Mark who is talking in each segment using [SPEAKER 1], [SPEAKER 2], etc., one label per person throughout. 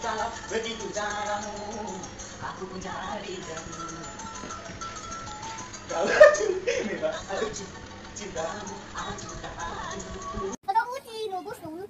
[SPEAKER 1] Kalau begitu caramu, aku pun cari kamu. Kau memang aku cintamu, aku cintamu.
[SPEAKER 2] Ada uji, bagus dong.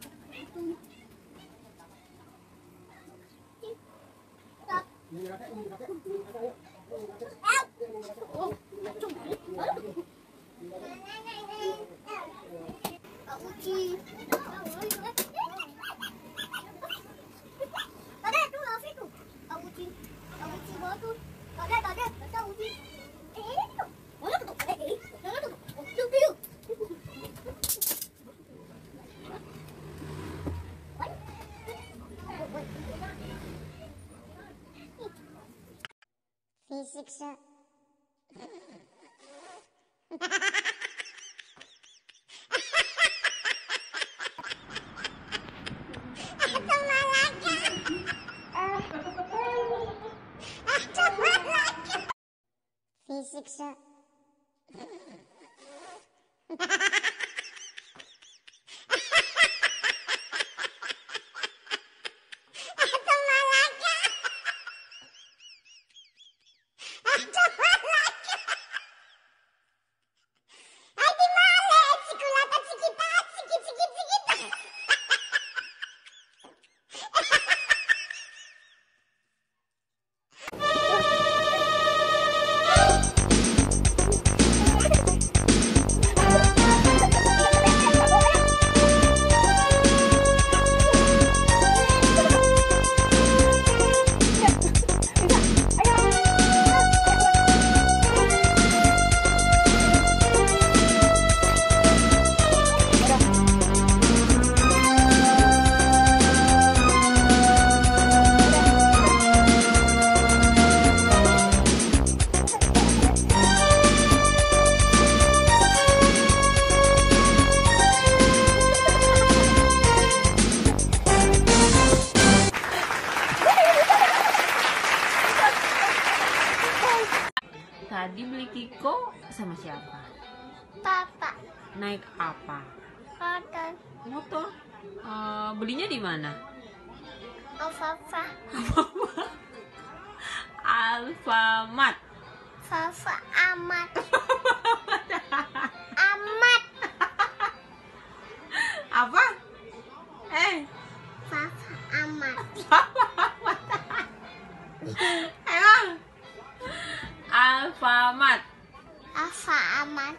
[SPEAKER 2] Fisiksa. Fisiksa.
[SPEAKER 3] Tadi beli Kiko sama siapa?
[SPEAKER 2] Papa.
[SPEAKER 3] Naik apa?
[SPEAKER 2] Motor.
[SPEAKER 3] Motor? Belinya di mana?
[SPEAKER 2] Papa.
[SPEAKER 3] Alfamart.
[SPEAKER 2] Papa amat. Amat.
[SPEAKER 3] Apa?
[SPEAKER 2] Papa amat.
[SPEAKER 3] Emang? Alfamart.
[SPEAKER 2] Papa amat.